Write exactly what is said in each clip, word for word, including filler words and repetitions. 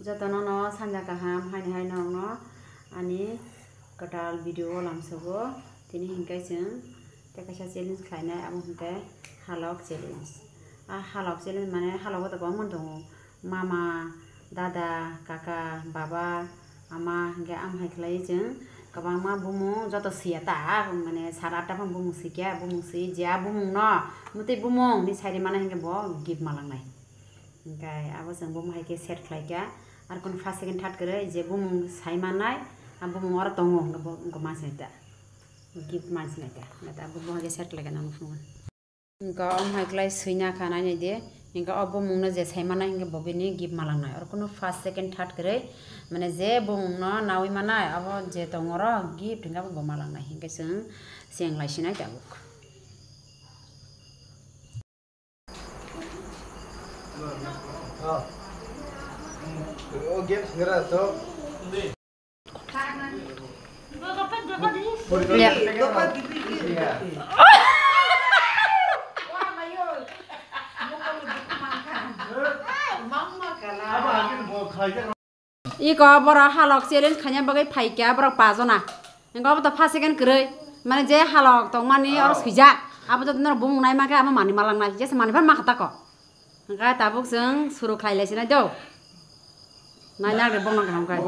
Jotono no sanja kaham, haini hai norokno ani kwtal video o lamsogo. Tini hinkhe chwng tei kaisa challenge khlainai, abo hinkhe halok challenge. A halok challenge mane halogo to kwbangma tongo, mama, dada, kaka, baba, ama, hinkhe am hai khlai chwng kwbangma bumung joto siya ta, mane sat atta phano bumung sikya, bumung si je a bumung no mutwi bumung ni sai rwmani hinkhe bo gift malangnai. Hinkhe abo chwng bumung hai khe set khlaikha, ar kunu first, second, third kwrwi je bumung sai mannai, a bumung oro tongo, hinkhe bo wngkha mansinai ta, gift mansinai ta, hinkhe ta bumung hai khe set khlaikha nang phungo. Hinkhe omo hai khlai swina kha nainai di, hinkhe o bumung no je sai mannai hinkhe bo bini gift malangnai, oro kunu first, second, third kwrwi, mane je bumung no nawi mannai abo je tongo oro gift hinkhe abo bo malangnai, hinkhe chwng cheng lai sinai tabuk. Iko borok halok challenge khaina bagwi phaikha borok pajona. Hinkhe obo to first, second kwrwi. Mane je halok tongmani oro swijak. Abo to norok bumung nai mankhe amo manwi malangnai. Jesa manwi phano mankha tako. Hinkhe tabuk chwng suru khlai lai sinai do. Nai nang de bongno kaham khai.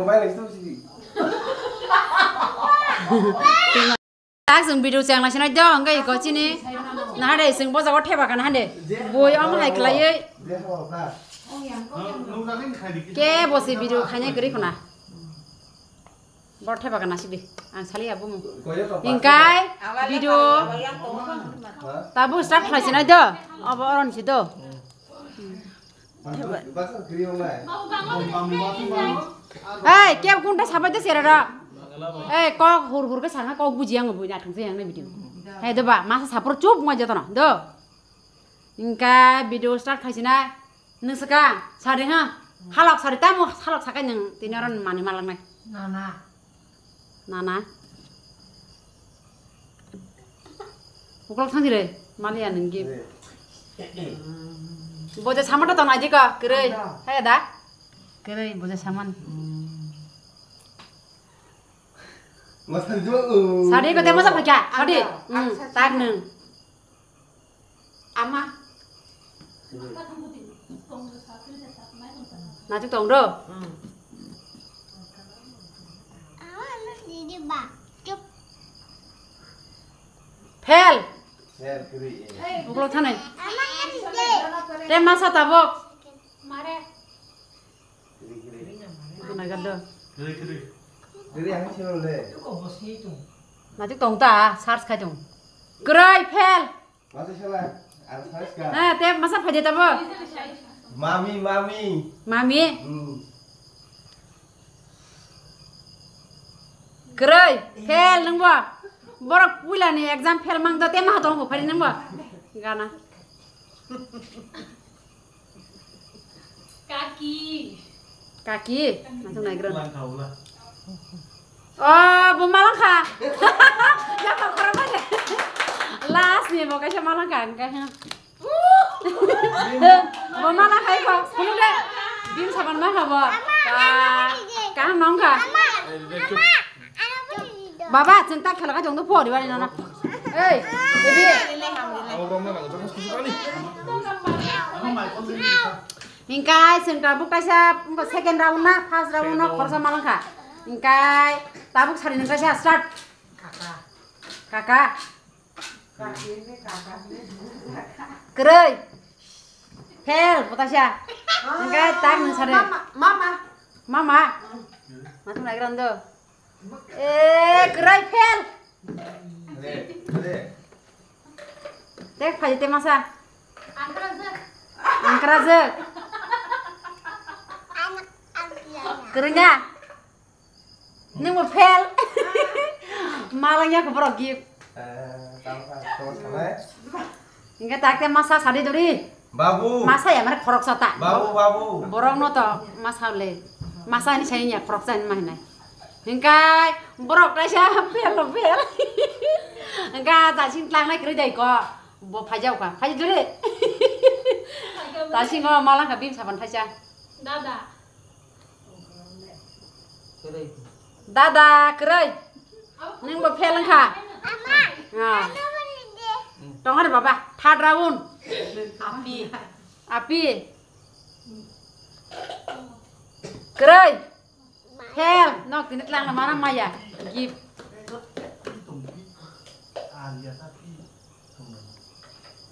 Tak chwng video cheng lai sinai do, hwnkhe iko chini. Naha de chwng bo jago theba kana hande. Boi omo hai khlaiwi. Ke bo se video khaina kwrwi khuna. Bo theba kana sibi. Ang sali abo mu. Hingkai video. Tabu start khlai sinai do. Abo oron si do. Ei, kebo kunta sabai de serero. Ei, kok hur hur ke sanga kok buji ang bui na thung se ang na video. Hei do ba, masa sapor chup mo jotono do. Hingka video start khai sina. Nung saka sari ha. Halok sari tamo halok sakai nung tini oron mani malang nai. Nana. Nana. Ukolok thang dire, maliya nung gi. Boja sama to tonai jika, kerei. Ada. Hai ada. Kerei, boja saman. Masa jua. Sari ko te masa pacha, sari. Ada. Hmm, tak nung. Ama. Nachu tong do. Hmm. Fel. Fel kiri. Buklo thanai. Te masa tabok. Mare. Nagar do. Kiri, kiri. Kiri ang silo le. Nachu tong ta, search khai tong. Krai fel. Masa sala, ang search ka. Ha, te masa phai de tabo. Mami, mami. Mami. Hmm. Kwrwi, fail nungbo. Borok puilani exam fail mang do, tei maha tongbo phari nungbo. Gana. Kaki. Kaki? Natung naigrwn. Oh, bo malangkha. Japa khorok bai. Last ni bo kaisa malangkha, hingkha. Bo mana khai ko, khulum de. Bim saban ma khabo. Ka, kaham nong kha. Baba, chwng ta khela kha jong do pori bari nana. Ei, ebi. Hingkai chwng ta buk kaisa, second round na, first round na, khorsa malangkha. Hingkai tabuk sari nung kaisa start. Kaka. Kwrwi. Fail, botasa. Hingke tak nung sade. Mama, mama. Mama. Masuk lagi rondo. Eh, kwrwi fail. Tek phai te masa. Angkrajak. Angkrajak. Kwrwi na. Nungbo fail. Malangya khe borok gift. Eh, tamo kha, tamo sanai. Hingke takte masa sadi dori. Babu. Masa ya mane khoroksa ta. Babu, babu. Borok no to masa le. Masa ni sai ya khoroksa ni ma hinai. Hingke borok kaisa fail lo fail. Hingke ta sing tlang nai kri dai ko. Bo phai jau ka. Phai dori. Ta sing o malangkha bim saban phai cha. Dada. Dada, kwrwi. Nang bo fail wngkha. Ah. Tong ari baba, third round. Api. Api. Kwrwi. Fail. Nok tini tlang mana maya. Gift.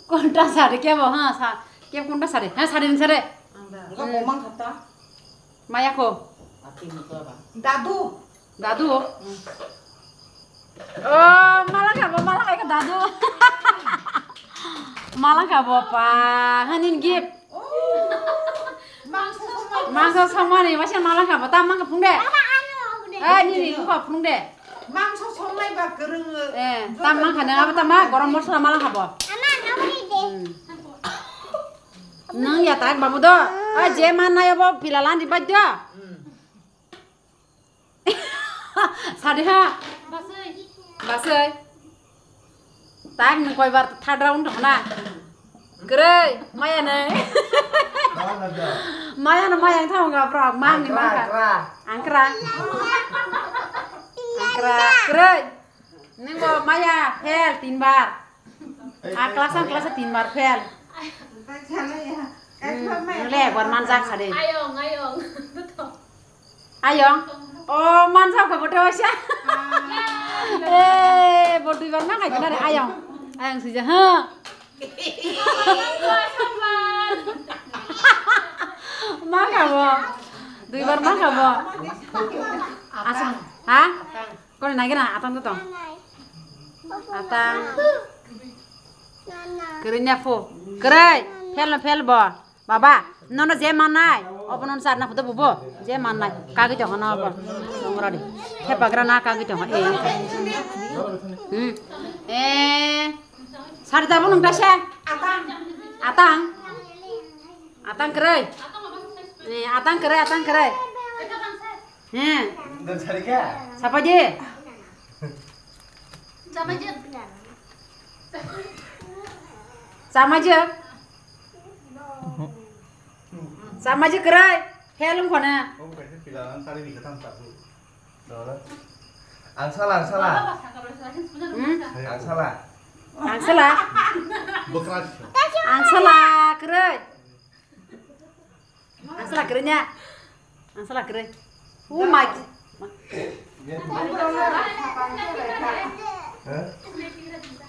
Konta sari kebo, ha, sa, kebo konta sari. Ha, sari, sari. Ang da. Enggak, hmm. Bomang kata. Maya ko. Ati muka ba. Dadu. Dadu. Hmm. Oh, malang ka bo, malang ka dadu. Malang ka bo pa. Hanin gift. Oh. Mangsa songmani, masa malang ka bo, tam mang ka phung de. Eh, ni, ni, ko phung de. Mangsa songnai ba kwrwng. Eh, tam mang ka nang abo tam ma, gorom mosla malang ka bo. Ama, ama ni de. Hmm. Nang ya tak babu do. Ah, je man na ya bo, pilalan di baj do. Hmm. Sadi ha. Basai. Basai. Tak nung koi bar third round hona. Kwrwi, maya nai. Maya no maya thang ga bro, mang ni mang. Angkra. Angkra. Angkra. Kwrwi. Nung bo maya fail tin bar. A class ang class tin bar fail. Hmm, le, ekbar manjak sadi. Ayong, ayong. Ayong. Oh, manjak ko bote osia. Eh, bo duibar ma khai na re ayong. Ayong sija, ha. Ma khabo. Duibar ma khabo. Asa, ha? Kono nai gana atang to tong. Atang. Kwrwi nya phu. Kwrwi. Fail no fail bo. Baba, nono je mannai. Obo nono sar na phuto bubo. Je mannai. Kagwi tong hono obo. Tongra di. Thepagra na kagwi tong. Eh. Hmm. Eh. Sari tabo nung tase. Atang. Atang. Atang kwrwi. Eh, atang kwrwi, atang kwrwi. He. Sapaji. Samajik. Samajik kwrwi. Helung khona. Angsala, angsala. Hmm? Angsala. Angsala. Angsala kwrwi. Angsala kwrwi nya. Angsala kwrwi. Oh my.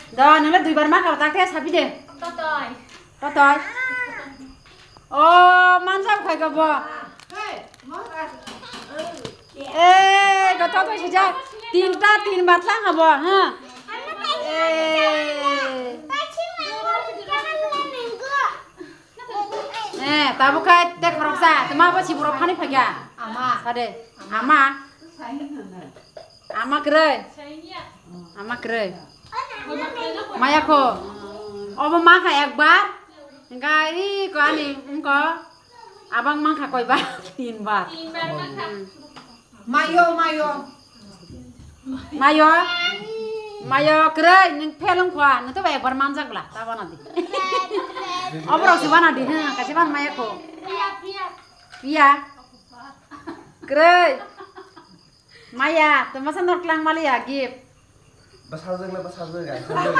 Do, nang le duibar ma kabo tak the sabi de. Totoi. Totoi. Oh, manjak khai kabo. Eh, kau totoi sejak. Tinta tin bar tlang habo, ha? Eh. Eh, tabuk khai tek borok sa, tuma bo si borok khani phagya. Ama. Sade. Ama. Ama kwrwi. Ama kwrwi. Maya ko. Obo ma kha ekbar. Engka i ko ani engko. Abang mang kha koi bar. Tin bar. Mayo, mayo. Mayo. Mayo kwrwi, nung phelung khwa, nung to bai ekbar manjak bla, ta bana di. Oborok se bana di, ha, kaisa bana maya kho. Piya. Kwrwi. Maya, to masa nor klang mali ya, gift. Bwsajwk le bwsajwk, ang sajwk.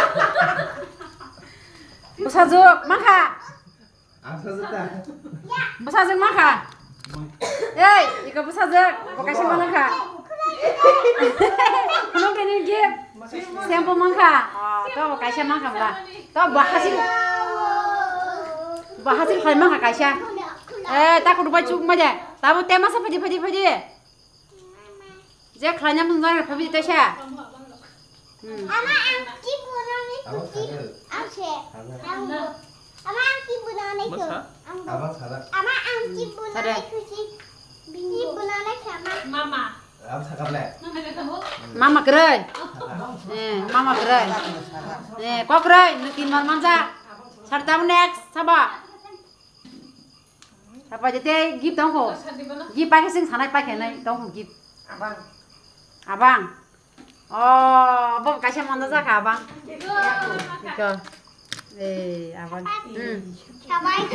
Bwsajwk, ma kha. Ang sajwk ta. Bwsajwk ma kha. Ei, iko bwsajwk, bo kaisa ma kha. Nung khe nini gift. Shampoo ma kha. Oh, to bo kaisa ma kha bla. To bo hasil. Bo hasil khai ma kha kaisa. Eh, ta kudu bai chuk ma de. Ta bo te masa phaji, phaji, phaji. Je khlaina mung jang phabi tesa. Hmm. Ama ang ki bunani kuchi. Ang se. Ang. Ama ang ki bunani kuchi. Ang. Ama ang ki bunani kuchi. Ki bunani sama. Mama. Mama kwrwi. Eh, mama kwrwi. Eh, kok kwrwi, nung tin bar manjak. Sarta next, sabo. Apa jete gift tong ko? Gift pakai sing sanai pakai nai tong ko gift. Abang. Abang. Oh, bo kaisa manda jaka abang. Iko. Eh, abang. Hmm. Shabai.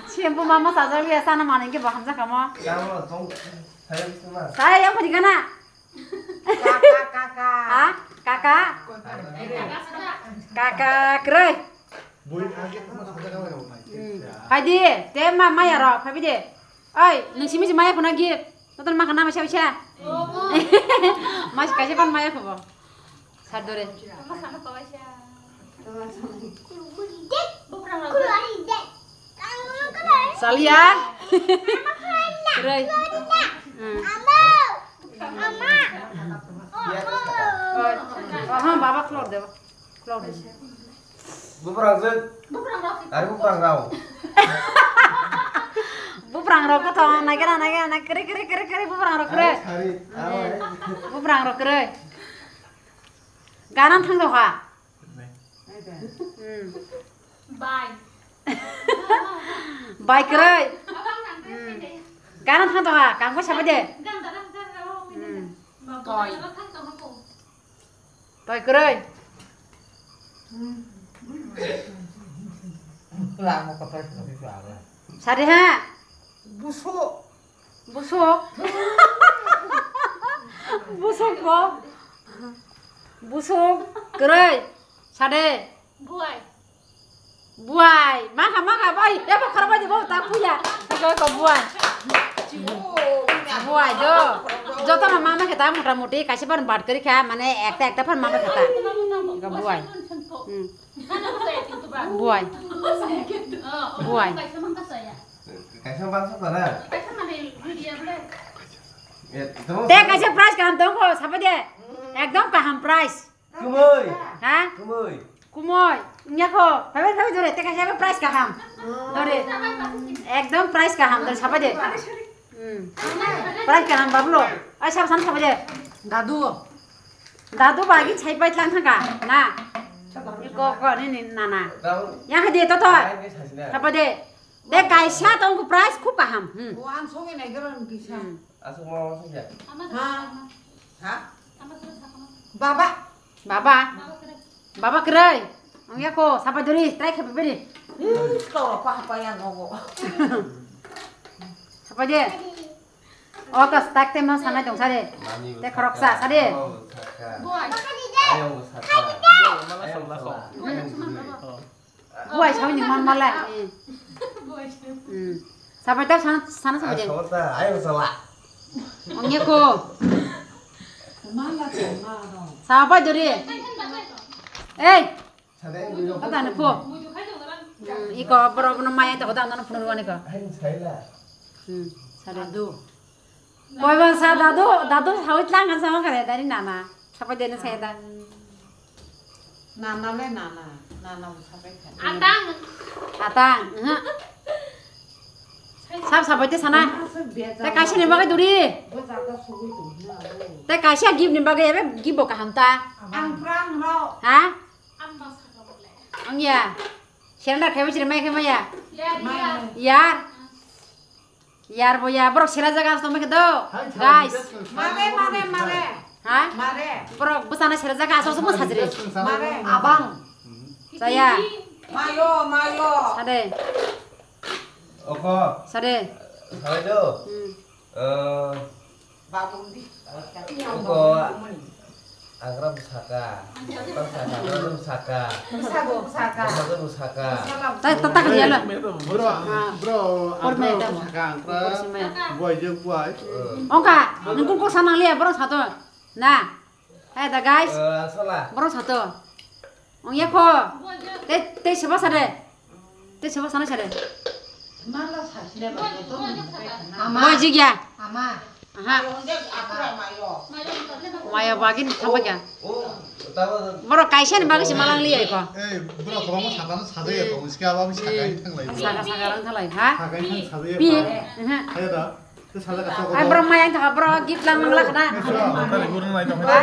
Shampoo Mama sajak liya sana mani ke baham jakamo. Tamo tong saya semua. Saya yang pergi kana? Kaka, kaka. Ha? Kaka? Kaka krai. Bui age tamo sajak liya. Hmm. Phai di, te ma maya rok phai di. Oi, nung simi si maya khuna gi. Noton ma khana ma sha sha. Mas kaisa pan maya khobo. Sar dore. Salia. Rai. Hmm. Aha, baba floor de. Floor de. Buprang je. Ari buprang rao. Buprang rok ko thong nai kena nai kena nai kere kere kere kere buprang rok kere. Ari sari. Buprang rok kere. Ganan thang doha. Hmm. Bai. Bai kwrwi. Hmm. Gana thang tongha, kangkho sabai de. Hmm. Toi. Toi kwrwi. Sari ha. Busu. Busuk. Busuk bo. Busuk kwrwi. Sade. Buai. Buai. Mangkha, mangkha, bai. Ebo khorok bai di bo, ta puya. Iko, iko, buai. Buai, jo. Joto no mama khe ta mota moti, kaisa phan bat kari kha, mane ekta, ekta phan mama khe ta. Iko buai. Hmm. Buai. Buai. Kaisa bangsa tara. Te kaisa price kaham tong kho, sabai de. Ekdom kaham price. Kumoi. Ha? Kumoi. Kumoi. Nya kho, sabai sabai dore, te kaisa price kaham. Dore. Ekdom price kaham, dore sabai de. Hmm. Price kaham bablo. Ai sab san sabai de. Dadu. Dadu bagi chai pai tlang thangka. Na. Ni ko ko ni ni nana. Yang hadi to to. Sabai de. De kaisa tong ku price khub kaham. Hmm. O ang songi nai gero ni kisa. Hmm. Asuk ma ma sungya. Ha? Ha? Baba. Baba. Baba kwrwi. Ang yako sabai duri try khe beri. Is ko pa pa ya nogo. Sabai de. O to stak te ma sanai tong sare. Te khorok sa sare. Boy. Ayo saka. Mala sok la sok. Buai sabai ni man mala. Hmm. Sabai ta sana sana sabai de. Sota, ayo sala. Ongya ko. Sabai duri. Ei. Ada ne po. Hmm, iko boro bono maya to hoda no phunu ani ko. Ain saila. Hmm, sare. Dadu. Koi bang sa dadu, dadu sawi tlang kan sama kare dari nana. Sabai de na saya da. Nana le nana, nana bo sabai kha. Atang. Atang, aha. Sab sabai te sana. Te kaisa ni bagai duri. Te kaisa gift ni bagai ebe gift bo kaham ta. Ang prang rao. Ha? Ang ya. Surrender khai bisi mai khai maya. Yar. Yar bo ya, borok sera jaga asto mekhe do. Guys. Mare, mare, mare. Ha? Mare. Borok bwsana sera jaga asto mo sajri. Mare. Abang. Saya. Mayo, mayo. Sade. Oko. Sade. Sade do. Hmm. Eh. Babu di. Oko. Agra bwsaka. Bwsaka, agra bwsaka. Bwsago bwsaka. Bwsago bwsaka. Tai tatak dia lo. Bro, bro, agra bwsaka, agra. Buai je buai. Ongka, nungkung kok sanang liya, borok sato. Na. Hai da guys. Borok sato. Ongya ko. Te, te seba sade. Te seba sana sare. Mala sasile ba to. Ama. Bo jigya. Ama. Aha. Maya bagin thapa kya. Boro kaisa ni bagwi se malang liya ko. Eh, bro, kobangma sakano sajaya to, iske aba mi sakai thanglai. Saka saka rang thalai, ha? Sakai thang sajaya. Pi. Aha. Ayo da. Ai, bro, maya tongkha, bro, gift lang mang lakha na. Lottery gurung nai tongkha.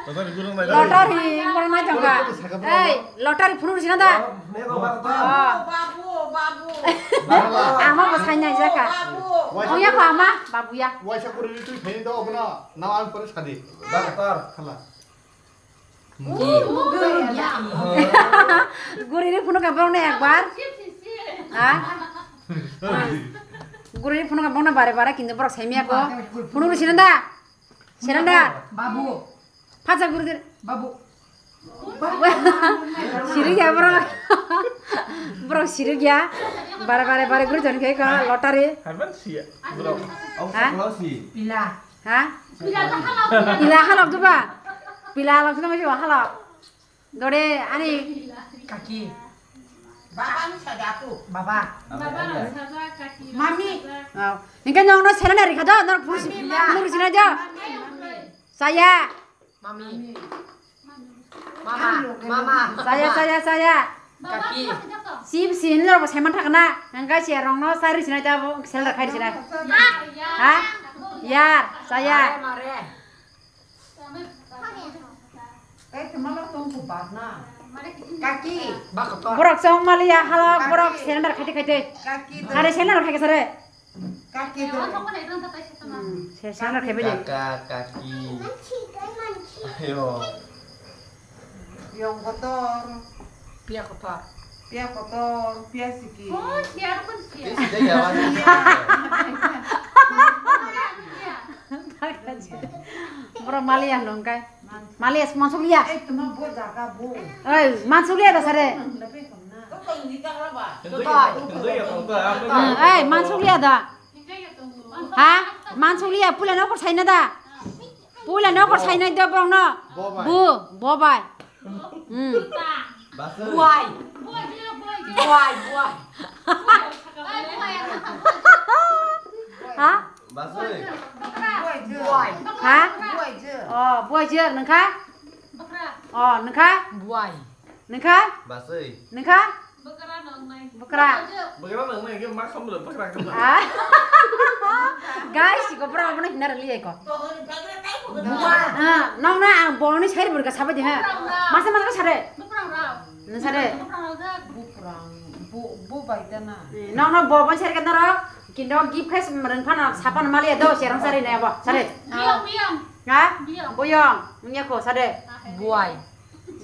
Lottery gurung nai tongkha. Lottery, bro, nai tongkha. Ei, lottery phunuk sina da. Oh. Babu, babu. Ama bo sai nai jaka. Ongya ko ama, babu ya. Waisa kuri tu thani do obono. Naw ang pore sadi. Doctor. Khala. Guri ri phunuk ka borok ne ekbar. Ha? Guruni phunuk bongna bare bare kintu borok saimya ko. Phunuk ni sinanda. Sinanda. Babu. Phacha guru dir. Babu. Sirigya borok. Borok sirigya. Bare bare bare guru jon khe ko lottery. Haban siya. Borok. Ha? Pila. Ha? Pila halok tu ba. Pila halok tu ba halok. Dore ani. Kaki. Baba ni sada aku. Baba. Baba no saja, kaki no Mami. Saja. Oh. Hingke nong no selena rikha do, nor phus, Mami, ya. Nor sina jo. Mami, mami. Saya. Mami. Mama, mama. Saya, saya, saya. Kaki. Sip sin lo seman thakna. Hingke si rong no sari sina ta bo selena khai sina. Ha? Yar, saya. Mare, mare. Kaki. Borok chong maliya halok, borok surrender khaite khaite. Kaki. Sare surrender khai sare. Kaki. Hmm, se surrender khai bini. Kaka, kaki. Ayo. Yang kotor. Pia kotor. Pia kotor, pia siki. Oh, siar pun siar. Pia siki ya, Mas? Iya. Borok maliya nongkai. Maliya mansukliya. Eh, tuma bo jaga bo. Oi, mansukliya da sare. Tengkoi, tengkoi ya, tengkoi, apa? Hmm, eh, mansukliya da. Ha? Mansukliya, pula nokor saina da. Pula nokor saina da borok no. Bobai. Bu, bobai. Hmm. Basui. Buai. Buai, buai. Ha? Basui. Buai. Ha? Oh, buai je, nengkha? Oh, nengkha? Buai. Nengkha? Basui. Nengkha? Bwkra. Bwkra nang nai ke ma khamlo bwkra khamlo. Ah. Guys, ko bra abone hinar liye ko. Buma. Ah, nong na ang boni sari burka sabai de ha. Masa masa sare. Bwkra rao. Nang sare. Bwkra rao da. Buprang, bu, bu bai da na. Eh, nong nong bo bon sari ka noro. Kindo gift khai rang phana sapan mali do serang sari na bo. Sare. Biyong, biyong. Ha? Biyong. Boyong. Nya ko sare. Buai.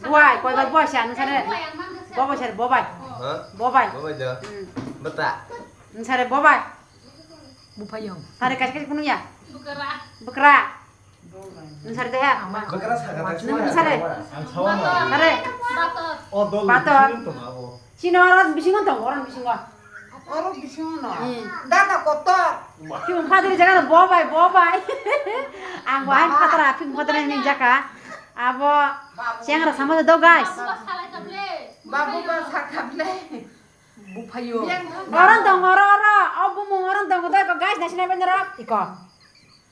Buai, koi bai buai sa, nung sare. Bobai sare, bobai. Ha? Bobai. Bobai da. Hmm. Bata. Nung sare bobai. Buphayung. Sare kaisa kaisa phunung ya. Bwkra. Bwkra. Nung sare de ha. Bwkra sa kata. Nung sare. Ang sawa ma. Sare. Bator. O dol. Bator. Sini tong abo. Sini oro bisingo tong, oro bisingo. Oro bisingo no. Hmm. Dada kotor. Ki ung pha diri jaga no bobai, bobai. Ang bo ang phatara, phi phatara ni jaka. Abo chengra sama do, guys. Babu ba sakable. Buphayo. Oron tong, oro, oro. O bumung oron tong do, guys, nasi nai benero. Iko.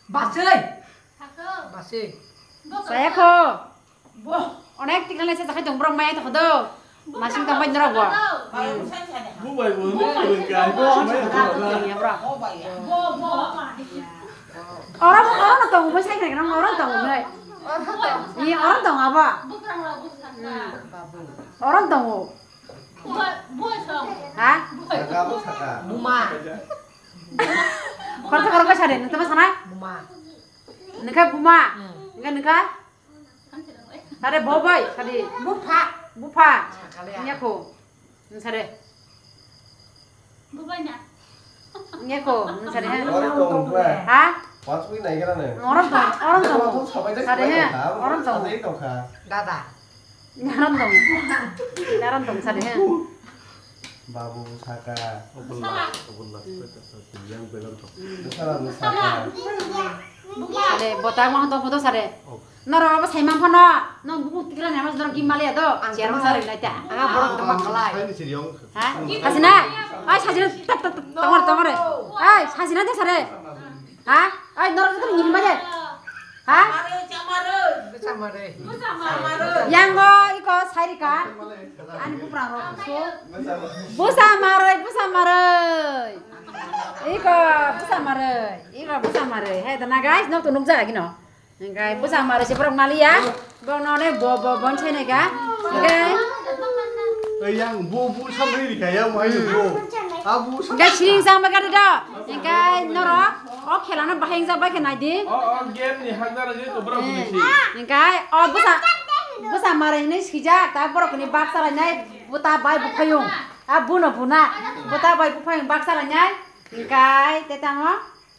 Basui. Basui. Saya ko. Bo. Onek tikla nai sa jakai tong, borok maya tong do. Masing tong bai norok bo. Bubai bo, bubai kai bo. Bo, bo. Oro, oro no tong, bo sai kena oro tong, bo. Ni oro tong abo. Oro tong. Ha? Saka bo saka. Buma. Khoroksa khoroksa sade, nang tama sana? Buma. Nengkha buma. Hmm. Nengkha nengkha? Sade bobai, sade. Bupha. Bupha. Sakale. Nyako. Sade. Bobai na. Nyako, sade ha. Orang tong kla. Ha? Pas kui nai kena ne. Orang tong, orang tong. Sade ha. Orang tong. Dada. Naran tong. Naran tong sade ha. Babu saka. Obulla, obulla. Yang belang tong. Sara saka. Sade, botang mo to foto sade. Noro abo saimang phano. Nong buku tikra nama noro gimali ado. Ang siarang sare naita. Ang borok tama kalai. Hai ni siriong. Ha? Hasina. Ai sajina tak tak tak tongor tongor. Ai sajina de sare. Ha? Ai, norok joto ni himba de. Ha? Chamare, chamare. Chamare. Yang go iko sairika. Ani buprang rok so. Busa maroi, busa maroi. Iko busa maroi. Iko busa maroi. Hai dana guys, nok tu nukja gino. Engkai busa maroi si borok maliya. Bono ne bo, bo, bon chene ga. Engkai. Ei, yang bu, bu samri di kaya, wai bu. Abu. Engkai siring sang baga do. Engkai noro o khela no bahai jang bai khe nai di. O, o game ni hajar ge ko borok ni si. Engkai o busa, busa maroi ni sijak ta borok ni bak salai nai buta bai buphayung. A buno buna. Bota bai buphang baksa lainai. Hingkai te tango.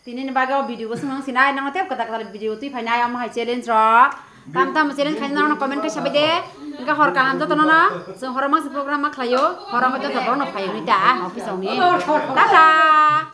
Tini ni bagwi o video bo swnang sinai. Nango tep kata kata video twi phainai. Omo hai challenge rok. Tam tam challenge khaina nono comment khe sabai de. Hingka hor kaham joto nono. Chwng horo mangsa program ma khlaio. Horo ma joto borno phaio ni ta. Office ni. Tata.